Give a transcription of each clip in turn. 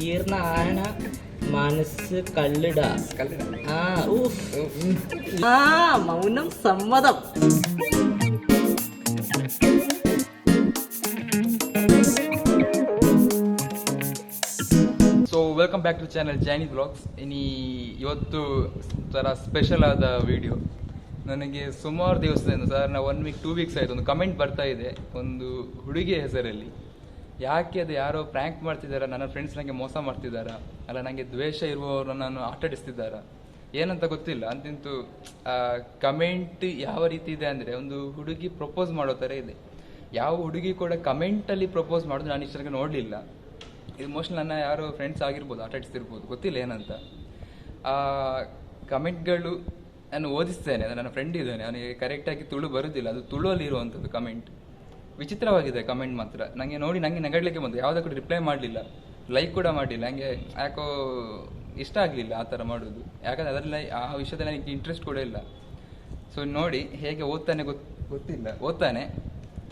ಈರ್ನ ಆಣ മനസ്സ് കള്ളിട. ಕಲ್ಲಡ. ആ ഊഫ്. ആ മൗനം സമ്മതം. So welcome back to channel Jani blogs. ಇನಿ ಇವತ್ತು ಥರ ಸ್ಪೆಷಲ್ ಆದ ವಿಡಿಯೋ. ನನಗೆ ಸುಮಾರು ದಿವಸದಿಂದ, ಸಾಧಾರಣ ಒನ್ ವೀಕ್ 2 ವೀಕ್ಸ್ ಆಯಿತು, ಒಂದು ಕಮೆಂಟ್ ಬರ್ತಾ ಇದೆ ಒಂದು ಹುಡುಗಿಯ ಹೆಸರಲ್ಲಿ. ಯಾಕೆ ಅದು? ಯಾರೋ ಪ್ರ್ಯಾಂಕ್ ಮಾಡ್ತಿದ್ದಾರಾ? ನನ್ನ ಫ್ರೆಂಡ್ಸ್ ನನಗೆ ಮೋಸ ಮಾಡ್ತಿದ್ದಾರಾ? ಅಲ್ಲ, ನನಗೆ ದ್ವೇಷ ಇರುವವರು ನನ್ನನ್ನು ಆಟಾಡಿಸ್ತಿದ್ದಾರಾ, ಏನಂತ ಗೊತ್ತಿಲ್ಲ. ಅಂತಿಂತೂ ಕಮೆಂಟ್ ಯಾವ ರೀತಿ ಇದೆ ಅಂದರೆ, ಒಂದು ಹುಡುಗಿ ಪ್ರಪೋಸ್ ಮಾಡೋ ಥರ ಇದೆ. ಯಾವ ಹುಡುಗಿ ಕೂಡ ಕಮೆಂಟಲ್ಲಿ ಪ್ರಪೋಸ್ ಮಾಡೋದು ನಾನು ಇಷ್ಟರಿಗೆ ನೋಡಲಿಲ್ಲ. ಇದು ಮೋಸ್ಟ್ಲಿ ನನ್ನ ಯಾರೋ ಫ್ರೆಂಡ್ಸ್ ಆಗಿರ್ಬೋದು, ಆಟ ಆಡಿಸ್ತಿರ್ಬೋದು, ಗೊತ್ತಿಲ್ಲ ಏನಂತ. ಆ ಕಮೆಂಟ್ಗಳು ನಾನು ಓದಿಸ್ತೇನೆ. ಅದು ನನ್ನ ಫ್ರೆಂಡ್ ಇದ್ದಾನೆ, ಅವನಿಗೆ ಕರೆಕ್ಟಾಗಿ ತುಳು ಬರುವುದಿಲ್ಲ. ಅದು ತುಳುವಲ್ಲಿ ಇರುವಂಥದ್ದು ಕಮೆಂಟ್. ವಿಚಿತ್ರವಾಗಿದೆ ಕಮೆಂಟ್ ಮಾತ್ರ. ನನಗೆ ನೋಡಿ ನನಗೆ ನಗಡಲಿಕ್ಕೆ ಬಂತು. ಯಾವುದಕ್ಕೂ ರಿಪ್ಲೈ ಮಾಡಲಿಲ್ಲ, ಲೈಕ್ ಕೂಡ ಮಾಡಲಿಲ್ಲ. ನನಗೆ ಯಾಕೋ ಇಷ್ಟ ಆಗಲಿಲ್ಲ ಆ ಥರ ಮಾಡೋದು. ಯಾಕಂದರೆ ಅದರಲ್ಲಿ ಆ ವಿಷಯದಲ್ಲಿ ನನಗೆ ಇಂಟ್ರೆಸ್ಟ್ ಕೂಡ ಇಲ್ಲ. ಸೊ ನೋಡಿ, ಹೇಗೆ ಓದ್ತಾನೆ ಗೊತ್ತಿಲ್ಲ. ಓದ್ತಾನೆ,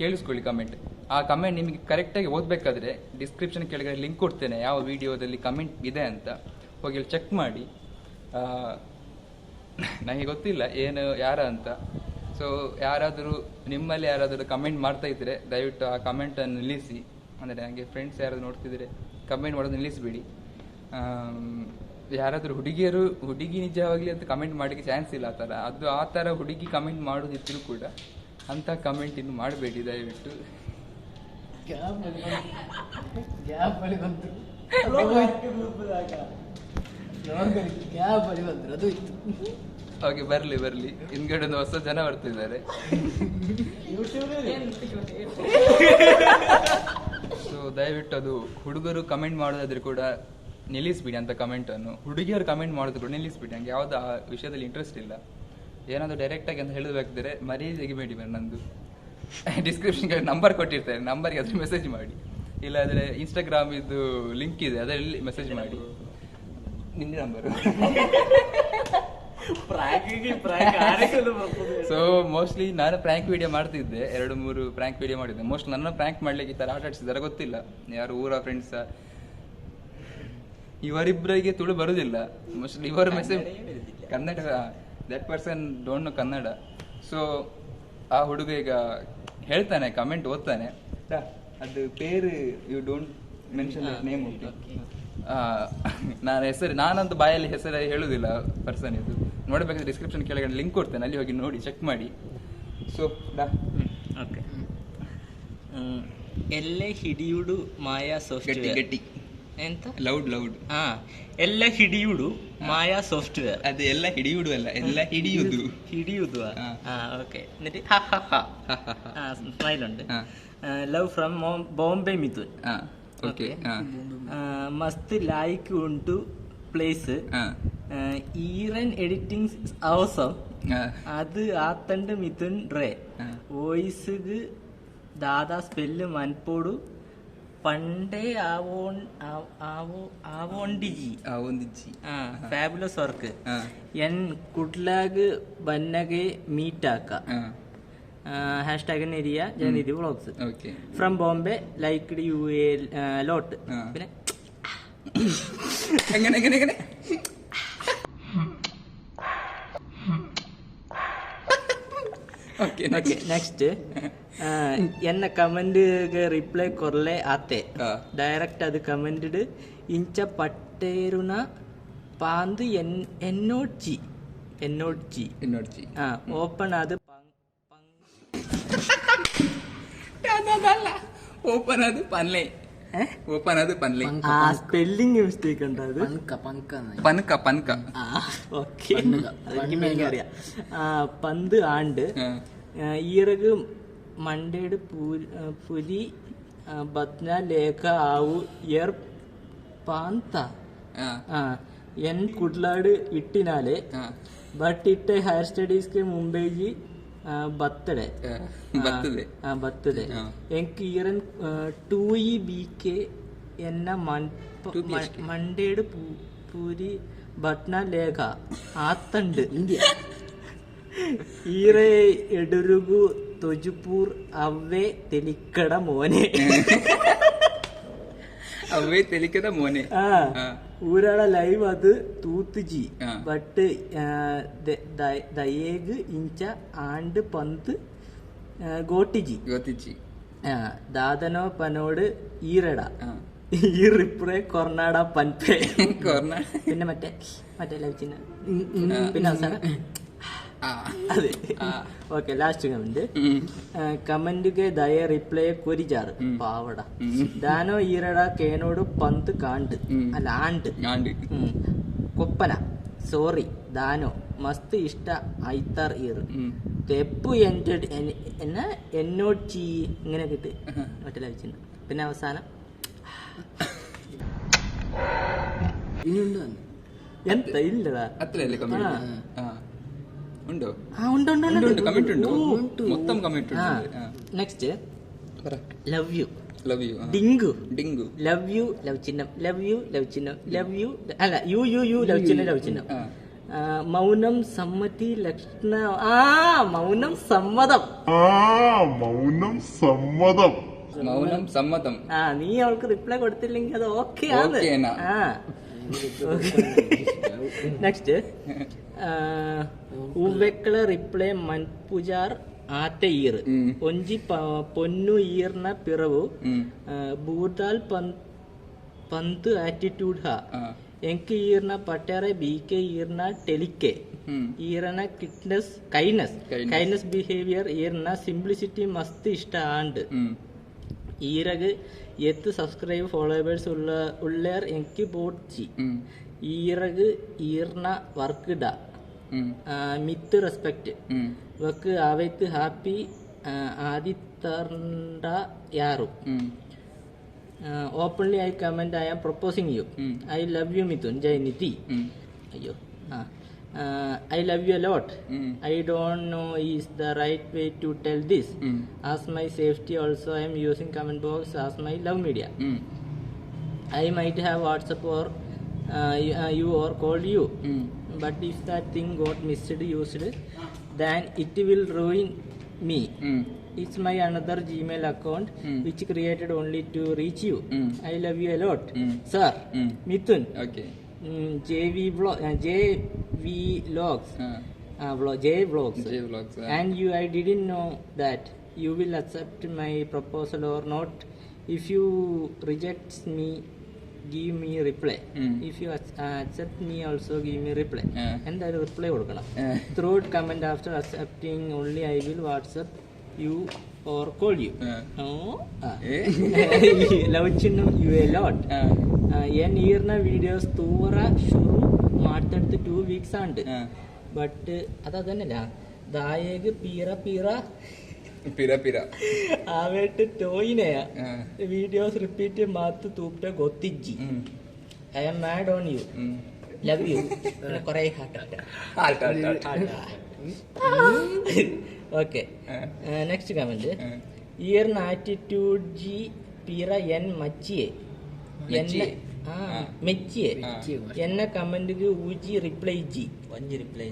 ಕೇಳಿಸ್ಕೊಳ್ಳಿ ಕಮೆಂಟ್. ಆ ಕಮೆಂಟ್ ನಿಮಗೆ ಕರೆಕ್ಟಾಗಿ ಓದಬೇಕಾದ್ರೆ ಡಿಸ್ಕ್ರಿಪ್ಷನ್ ಕೆಳಗಡೆ ಲಿಂಕ್ ಕೊಡ್ತೇನೆ, ಯಾವ ವಿಡಿಯೋದಲ್ಲಿ ಕಮೆಂಟ್ ಇದೆ ಅಂತ. ಹೋಗಿ ಅಲ್ಲಿ ಚೆಕ್ ಮಾಡಿ. ನನಗೆ ಗೊತ್ತಿಲ್ಲ ಏನು ಯಾರ ಅಂತ. ಸೊ ಯಾರಾದರೂ ನಿಮ್ಮಲ್ಲಿ ಯಾರಾದರೂ ಕಮೆಂಟ್ ಮಾಡ್ತಾ ಇದ್ದರೆ ದಯವಿಟ್ಟು ಆ ಕಮೆಂಟನ್ನು ನಿಲ್ಲಿಸಿ. ಅಂದರೆ ನನಗೆ ಫ್ರೆಂಡ್ಸ್ ಯಾರಾದರೂ ನೋಡ್ತಿದ್ರೆ ಕಮೆಂಟ್ ಮಾಡೋದು ನಿಲ್ಲಿಸಿಬಿಡಿ. ಯಾರಾದರೂ ಹುಡುಗಿಯರು, ಹುಡುಗಿ ನಿಜವಾಗ್ಲಿ ಅಂತ ಕಮೆಂಟ್ ಮಾಡಲಿಕ್ಕೆ ಚಾನ್ಸ್ ಇಲ್ಲ ಆ ಥರ. ಅದು ಆ ಥರ ಹುಡುಗಿ ಕಮೆಂಟ್ ಮಾಡೋದಿದ್ದರೂ ಕೂಡ ಅಂಥ ಕಮೆಂಟ್ ಇನ್ನು ಮಾಡಬೇಡಿ ದಯವಿಟ್ಟು. ಗ್ಯಾಪ್ ಅಲ್ಲಿ ಬಂತು, ಗ್ಯಾಪ್ ಅಲ್ಲಿ ಬಂದ್ರು, ಅದು ಇತ್ತು. ಓಕೆ, ಬರಲಿ ಬರಲಿ. ಹಿಂದ್ಗಡೆ ಒಂದು ಹೊಸ ಜನ ಬರ್ತಿದ್ದಾರೆ. ಸೊ ದಯವಿಟ್ಟು ಅದು ಹುಡುಗರು ಕಮೆಂಟ್ ಮಾಡೋದಾದ್ರೆ ಕೂಡ ನಿಲ್ಲಿಸ್ಬಿಡಿ ಅಂತ ಕಮೆಂಟನ್ನು. ಹುಡುಗಿಯರು ಕಮೆಂಟ್ ಮಾಡೋದು ಕೂಡ ನಿಲ್ಲಿಸ್ಬಿಡಿ. ನಂಗೆ ಯಾವುದು ಆ ವಿಷಯದಲ್ಲಿ ಇಂಟ್ರೆಸ್ಟ್ ಇಲ್ಲ. ಏನಾದರೂ ಡೈರೆಕ್ಟಾಗಿ ಅಂತ ಹೇಳಬೇಕಾದ್ರೆ ಮರಿ ತೆಗಿಬೇಡಿ ಮೇಡಮ್. ನಂದು ಡಿಸ್ಕ್ರಿಪ್ಷನ್ಗೆ ನಂಬರ್ ಕೊಟ್ಟಿರ್ತಾರೆ, ನಂಬರ್ಗೆ ಅದ್ರ ಮೆಸೇಜ್ ಮಾಡಿ. ಇಲ್ಲಾಂದರೆ ಇನ್ಸ್ಟಾಗ್ರಾಮ್ ಇದು ಲಿಂಕ್ ಇದೆ, ಅದರಲ್ಲಿ ಮೆಸೇಜ್ ಮಾಡಿ. ನಿನ್ನ ನಂಬರು. ಸೊ ಮೋಸ್ಟ್ಲಿ ನಾನು ಪ್ರ್ಯಾಂಕ್ ವಿಡಿಯೋ ಮಾಡ್ತಿದ್ದೆ, ಎರಡು ಮೂರು ಪ್ರ್ಯಾಂಕ್ ವಿಡಿಯೋ ಮಾಡಿದ್ದೆ. ಮೋಸ್ಟ್ ನನ್ನ ಪ್ರ್ಯಾಂಕ್ ಮಾಡ್ಲಿಕ್ಕೆ ಈ ಥರ ಆಟ ಆಡಿಸಿದಾರೆ ಗೊತ್ತಿಲ್ಲ. ಯಾರು ಊರ ಫ್ರೆಂಡ್ಸ್. ಇವರಿಬ್ಬರಿಗೆ ತುಳು ಬರುದಿಲ್ಲ. ಮೋಸ್ಟ್ಲಿ ಇವರ message Kannada. That person don't know Kannada. So ಆ ಹುಡುಗ ಈಗ ಹೇಳ್ತಾನೆ, ಕಮೆಂಟ್ ಓದ್ತಾನೆ. ಅದು ಪೇರು you don't mention name. ನಾನು ಹೆಸರು, ನಾನಂತೂ ಬಾಯಲ್ಲಿ ಹೆಸರು ಹೇಳುದಿಲ್ಲ ಪರ್ಸನ್. ಇದು ನೋಡಬೇಕಾದ್ರೆ ಡಿಸ್ಕ್ರಿಪ್ಷನ್ ಕೆಳಗಡೆ ಲಿಂಕ್ ಕೊಡ್ತೇನೆ, ಅಲ್ಲಿ ಹೋಗಿ ನೋಡಿ, ಚೆಕ್ ಮಾಡಿ. ಸೊ ಓಕೆ. ಎಲ್ಲೆ ಹಿಡಿಯುಡು ಮಾಯಾ ಗಟ್ಟಿ. ಸಾಫ್ಟ್ವೇರ್. ಗಟ್ಟಿ. ಎಂತ? Loud loud. ಹಾ, ಎಲ್ಲ ಹಿಡಿಯುಡು ಮಾಯಾ ಸಾಫ್ಟ್ವೇರ್. ಅದು ಎಲ್ಲ ಹಿಡಿಯುಡು ಅಲ್ಲ, ಎಲ್ಲ ಹಿಡಿಯುದು. ಹಿಡಿಯುದು. ಹಾ. ಹಾ, ಓಕೆ. എന്നിട്ട് ಹ ಹ ಹ. ಸ್ಮೈಲ್ ഉണ്ട്. Love from Bombay Mithun. ಹಾ ಓಕೆ ಹಾ. ಮಸ್ತ್ ಲಾಯ್ಕ್ ಉಂಟು ಪ್ಲೇಸ್. ಹಾ. ಈರನ್ ಎಡಿಟಿಂಗ್ ಅವಸಂ. ಹಾ. ಅದು ಆತಂಡ್ ಮಿಥುನ್ ರೇ. ಹಾ. ವೋಯ್ಸ್ಗ್ ദാദാ സ്പെല്ല് മൻപോಡು പണ്ടേ ആവോൺ ആവോ ആവോണ്ടിജി. ಆ ಒಂದು ಜಿ. ആ ഫാബുലസ് വർക്ക്. ಹಾ. എൻ കുഡ്ലാഗ് ബന്നകെ മീറ്റ് ആക്ക. ಹಾ. Hash tag area Jayanidhi vlogs. Okay. From Bombay, liked you a lot. ആ. പിന്നെ എങ്ങനെ എങ്ങനെ എങ്ങനെ? Okay. Okay, next. എന്ന കമന്റ് റിപ്ലൈ കൊറലെ ആത്തെ. ആ. ಡೈರೆಕ್ಟ್ ಅದು ಕಮೆಂಟೆಡ್ ಇಂಚ ಪಟ್ಟೇರುನ ಪಾಂದು ಎನ್ എന്നോഡ്ജി എന്നോഡ്ജി. ಇನ್ನೋಡ್ಜಿ. ആ ഓപ്പൺ അത് അതല്ല, ഓപ്പൺ അത് പನ್ಲೆ, ಓಪನ್ ಅದು ಪನ್ಲೆ. ആ സ്പെല്ലിംഗ് മിസ്റ്റേക്ക് ഉണ്ട് അത്. ಪಂಕ ಪಂಕ. ಪನ್ಕ ಪನ್ಕ. ആ ഓക്കെ, അതെനിക്ക് മെയിൻ അറിയാം. ആ, പന്ത് ആണ്ട്. ಹಾ. ഈറക് മണ്ടേട് പുലി ബത്ന ലേഖ ആവു എർ പാന്ത. ಹಾ. ആ എൻ കുഡ്ലാട് ഇട്ടിനാലെ. ಹಾ. ಬಟ್ ಇಟ್ಟ ಹೈಯರ್ ಸ್ಟಡೀಸ್ಗೆ ಮುಂಬೈಜಿ ಬರ್ತಡೆ. ಹಾ, ಬರ್ತದೆ. ಬರ್ತದೆ. ಹಾ. ಎಂಕ್ ಈರನ್ ಟೂ ಇ ಬಿ ಕೆ ಎನ್ನ 2 BHK. ಮಂಡೇಡು ಪೂರಿ ಭಟ್ನ ಲೇಖ ಆತಂಡ್ ಈರೆ ಎಡುರುಗು ತೊಜುಪೂರ್ ಅವ್ವೆ ತೆಲಿಕ್ಕಡ ಮೋನೆ. ಅವೇ ತೆಲಿಕೆದ ಮೋನೆ. ಆ, ಊರಾಳ ಲೈವ್ ಅದು ತೂತುಜಿ. ಬಟ್ ದಯೇಗ್ ಇಂಚ ಆಂಡ್ ಪಂತ್ ಗೋಟಿಜಿ. ಗೊತ್ತಿಜ್ಜಿ. ದಾದನೋ ಪನೋಡ್ ಈರಡ ಈ റിപ്ലൈ കൊർണാട പൻപേ. കൊർണ. പിന്നെ മറ്റേ മറ്റേ ലവ് ചിഹ്നം, പിന്നെ അവസാനം അതെ. Okay, last comment. കമന്റുಗೆ ദയ റിപ്ലൈ കൊരിജാറ് പാവട ദാനോ ഈരട കേനോട് പന്ത് കാണ്ട് അല്ല ആണ്ട് ആണ്ട്. കൊപ്പന സോറി ദാനോ മസ്ത് ഇഷ്ട ഐത്താർ ഈർ തെപ്പു എൻ്റെ എന്നാ എന്നോട് ചീ ഇങ്ങനെ കിട്ടി മറ്റേ ലവ് ചിഹ്നം, പിന്നെ അവസാനം. ഇനിയുണ്ടോ? ಎಂತ ಇಲ್ಲടാ. അത്രയല്ലേ കമന്റ്? ഉണ്ടോ? ആ, ഉണ്ട് ഉണ്ട്. ഉണ്ട് ഉണ്ട്, കമന്റ് ഉണ്ട്. ഉണ്ട്. മൊത്തം കമന്റ് ഉണ്ട്. നെക്സ്റ്റ്. പറ. Love you. Love you. Dinku. Dinku. Love you love ചിഹ്നം, ലവ് you love ചിഹ്നം, ലവ് you അല്ല യു യു യു ലവ് ചിഹ്നം, ലവ് ചിഹ്നം. മൗനം സമ്മതി ലക്ഷണ ആ മൗനം സമ്മതം. ആ മൗനം സമ്മതം. മൗനം സമ്മതം. ആ, നീ അവൾക്ക് റിപ്ലൈ കൊടുത്തില്ലെങ്കിൽ അത് ഓക്കെ ആണ്. Okay നാ. ആ, നെക്സ്റ്റ്. ഉവെക്കള റിപ്ലൈ മൻപുജാർ ആത്തെ ഈർ ഒഞ്ചി പൊന്നു ഈർന പിറവു ബൂർദാൽ പന്ത് ആറ്റിറ്റ്യൂഡ് ഹാ ಎಂಕಿ ಈರ್ನ ಪಟ್ಯಾರೆ ബി കെ ഈർന ടെലിക്കെ ഈറന kindness kindness. Kindness. Kindness behaviour ഈർന സിംപ്ലിസിറ്റി മസ്ത് ഇഷ്ട ആണ്ട്. ഈരക് എത്ത് സബ്സ്ക്രൈബ് ഫോളോവേഴ്സ് ഉള്ള ഉള്ളേർ എനിക്ക് ബോട്ട്ജി. ഈറക് ഈർന വർക്ക് ഡ മിത്ത് റെസ്പെക്ട് വക്ക് ആവൈത്ത് ഹാപ്പി ആദിത്തർണ്ട യാറു. Openly I comment, I am proposing you. I love you Mithun Jayanidhi. അയ്യോ, ആ, I love you lot. I don't know is the right way to tell this. As my safety also I am using comment box as my love media. I might have WhatsApp or you or call you, but if that thing got misused, then it will ruin me. It's my another Gmail account which created only to reach you. I love you a lot, sir. Mithun. Okay. JV vlog, JV vlogs, vlog, J vlogs. J vlogs. And you, I didn't know that you will accept my proposal or not. If you reject me, give me reply. If you accept me also, give me reply. എന്തായാലും reply കൊടുക്കണം. Through comment after accepting only I will WhatsApp you or call you. Love ചിഹ്നം you a lot. എൻ ഈർന videos തൂറ ഷുറു മാട്ടെടുത്ത് 2 weeks ആണ്ട്. But അത് അതന്നല്ല ദായേക് പീറ പീറ പിര പിര ആവേട്ട് ടോയിനെയ വീഡിയോസ് റിപ്പീറ്റ് മാത്ത് തൂപ്റ്റ ഗൊത്തിജ്ജി. I am mad on you. Love you. പിന്നെ കൊറേ heart. Heart heart. Okay, next comment. ഈർന attitude G പീറ എൻ മച്ചിയെ മെച്ചിയെ? ആ, മെച്ചിയെ. എന്നെ കമന്റ് ഊജി റിപ്ലൈ ജി. ഒഞ്ചി റിപ്ലൈ.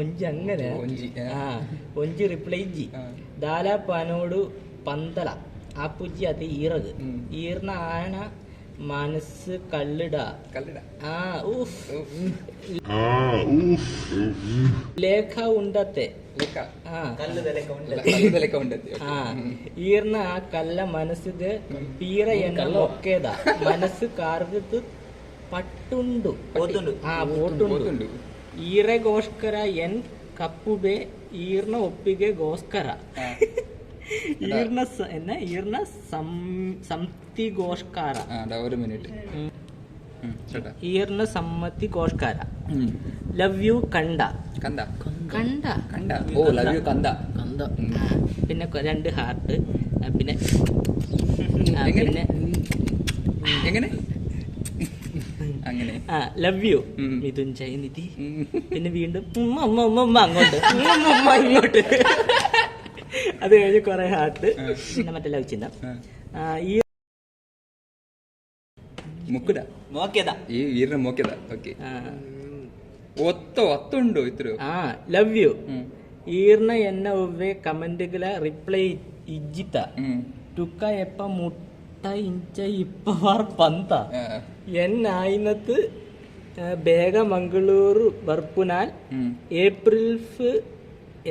ഒഞ്ചി അങ്ങനെ. ഒഞ്ചി. ആ, ഒഞ്ചി റിപ്ലൈ ജി. ദാല പനോട് പന്തല ആപ്പുജി അത് ഈറക് ഈർന്ന ആന മനസ്സ് കള്ളിട. കല്ലിട. ആ, ഊഫ്. ആ, ഊഫ്. ലേഖ ഉണ്ടത്തെ. ಲೆಕ್ಕ. ആ. ಲೆಕ್ಕ ಉಂಡತಿ. ആ, ഈർന്ന ആ കല്ല മനസ്സുക്ക് പീറ എന്ന ഒക്കേത മനസ്സ് കാർഗത്ത് പട്ടുണ്ടു. ആ, പോട്ടുണ്ട്. പോത്തുണ്ട്. ഈറಗೋಸ್ಕರ ಎನ್ ಕಪ್ಪುಬೆ ಈರ್ನ ಒಪ್ಪಿಗೆಗೋಸ್ಕರ ಈರ್ನ ಎನ್ನ ಈರ್ನ ಸಂತಿಗೋಸ್ಕರ. ഒരു മിനിറ്റ് ചേട്ടാ. ഈർನ സമ്മതിಗೋಸ್ಕರ ലവ് you കണ്ട. കന്ത. കണ്ട. കണ്ട, ഓ, ലവ് you കന്ത. കന്ത. പിന്നെ രണ്ട് ഹാർട്ട്, പിന്നെ എങ്ങനെ? പിന്നെ എങ്ങനെ അങ്ങനെ? ആ, ലവ് you Mithun Jayanidhi. പിന്നെ വീണ്ടും ഉമ്മ ഉമ്മ ഉമ്മ ഉമ്മ അങ്ങോട്ട്, ഉമ്മ ഉമ്മ ഉമ്മ ഇങ്ങോട്ട്. അത് കഴിഞ്ഞ് കുറെ ഹാർട്ട്, പിന്നെ മറ്റേ ലവ് ചിഹ്നം. ഈ മുക്കുട. നോക്കിയതാ. ഈ വീറിനെ മോക്കിയതാ. ഓക്കെ. ഒത്ത ഒത്തുണ്ടോ ഇത്ര? ആ, ലവ് you ഈർന എന്ന ഒവ്വെ കമന്റുകളെ റിപ്ലൈ ഇജ്ജിത്ത ടുക്ക എപ്പ ಮುಟ್ಟ ಇಂಚ ಇಪ್ಪವಾರ್ ಪಂತ. ಎನ್ ಆಯಿನತ್ ಬೇಗ ಮಂಗಳೂರು ಬರ್ಪುನಾಲ್. ಏಪ್ರಿಲ್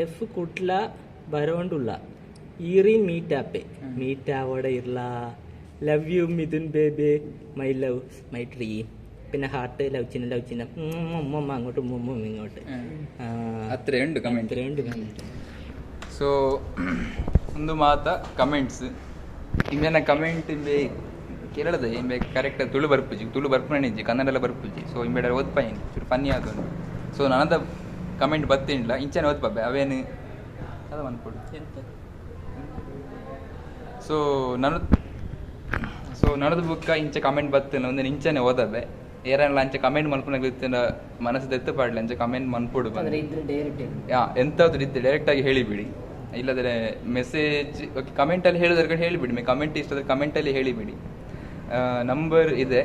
ಎಫ್ ಕುಟ್ಲ ಬರೋಂಡುಲ್ಲ. ಈರಿ ಮೀಟ್ ಆಪೆ, ಮೀಟ್ ಆವಡ ಇರ್ಲ. Love you Mithun baby, my love, my dream. പിന്നെ ഹാർട്ട്, ലവ് ചിഹ്നം, ലവ് ചിഹ്നം, ഉമ്മ അങ്ങോട്ട്, ഉമ്മ ഇങ്ങോട്ട്. ಅತ್ರ ಉಂಡು ಕಮೆಂಟ್. അത്രയുണ്ട് കമന്റ്. ಸೊ ಒಂದು ಮಾತ ಕಮೆಂಟ್ಸ್ ಇಂಬೆನ ಕಮೆಂಟ್ ಇಂಬೆ ಕೇರಳದ ಇಂಬೆ ಕರೆಕ್ಟ್ ತುಳು ಬರ್ಪುಜಿ, ತುಳು ಬರ್ಪುನ ಇಜ್ಜಿ, ಕನ್ನಡ ಬರ್ಪುಜಿ. ಸೊ ಇಂಬೆಡ ಓದ್ಪಾಯಿನಿ, ಚೂರು ಫನ್ನಿ ಆದೊಂದು. ಸೊ ನನದ ಕಮೆಂಟ್ ಬತ್ತಿಂಡ್ಲ ಇಂಚನೆ ಓದ್ಪಾಬೆ ಅವೇನು ಅದ ಮನ್ಪೊಡು. ಎಂತ? ಸೊ ನನದ ಬುಕ್ಕ ಇಂಚ ಕಮೆಂಟ್ ಬತ್ತಿನ ಒಂದಿನ ಇಂಚನೆ ಓದಬೆ. ಏರನ್ಲ ಅಂಚ ಕಮೆಂಟ್ ಮನ್ಪುನ ಮನಸ್ಸು ದೆತ್ತು ಪಾಡ್ಲೆ, ಅಂಚ ಕಮೆಂಟ್ ಮನ್ಪೊಡು. ಅಂದ್ರೆ ಇದ್ರೆ ಡೈರೆಕ್ಟ್. ಯಾ, ಎಂತಾದ್ರು ಇದ್ದರೆ ಡೈರೆಕ್ಟ್ ಆಗಿ ಹೇಳಿಬಿಡಿ. ಇಲ್ಲದ್ರೆ ಮೆಸೇಜ್, ಓಕೆ, ಕಮೆಂಟಲ್ಲಿ ಹೇಳೋದ್ರ ಹೇಳಿಬಿಡಿ. ಮೇ ಕಮೆಂಟ್ ಇಷ್ಟಾದ್ರೆ ಕಮೆಂಟಲ್ಲಿ ಹೇಳಿಬಿಡಿ. ನಂಬರ್ ಇದೆ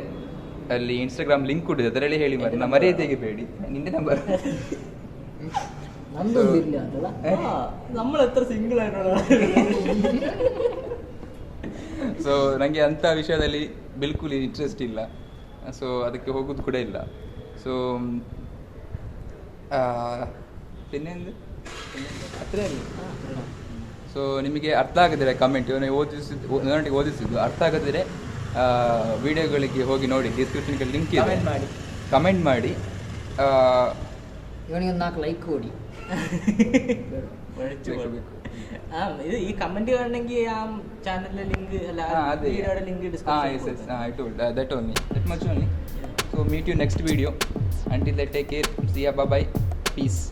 ಅಲ್ಲಿ, ಇನ್ಸ್ಟಾಗ್ರಾಮ್ ಲಿಂಕ್ ಕೂಡ ಇದೆ, ಅದರಲ್ಲಿ ಹೇಳಿ ಮಾರ್ರೆ. ನಾ ಮರ್ಯಾದೆ ತೆಗಿಬೇಡಿ. ನಿನ್ನೆ ನಂಬರ್. ನಂದೊಂದು ಇರ್ಲಿ ಅಂತಲ್ಲ. നമ്മൾ എത്ര സിംഗിൾ ആയിട്ടുള്ള. ಸೊ ನನಗೆ ಅಂಥ ವಿಷಯದಲ್ಲಿ ಬಿಲ್ಕುಲ್ ಇಂಟ್ರೆಸ್ಟ್ ಇಲ್ಲ. ಸೊ ಅದಕ್ಕೆ ಹೋಗೋದು ಕೂಡ ಇಲ್ಲ. ಸೊ ಇನ್ನೇನು ಹತ್ರ. ಸೊ ನಿಮಗೆ ಅರ್ಥ ಆಗದಿದ್ರೆ ಕಮೆಂಟ್ ಇವನು ಓದಿಸಿದ್ದು, ನನಗೆ ಓದಿಸಿದ್ದು ಅರ್ಥ ಆಗದಿದ್ರೆ ವಿಡಿಯೋಗಳಿಗೆ ಹೋಗಿ ನೋಡಿ, ಡಿಸ್ಕ್ರಿಪ್ಷನ್ಗೆ ಲಿಂಕ್ ಇದೆ. ಕಮೆಂಟ್ ಮಾಡಿ. ಕಮೆಂಟ್ ಮಾಡಿ. ಇವನಿಗೆ ಒಂದು ನಾಲ್ಕು ಲೈಕ್ ಕೊಡಿ. ಬೇಕು, ಬೇಕು. ആ, ഇത് ഈ കമന്റ് കാണണമെങ്കിൽ ആ ചാനലിലെ ലിങ്ക് അല്ല, അതെ. വീഡിയോയുടെ link. Yes, I told that only, that much only. So meet you next video. Until that, take care. See ya, bye bye, peace.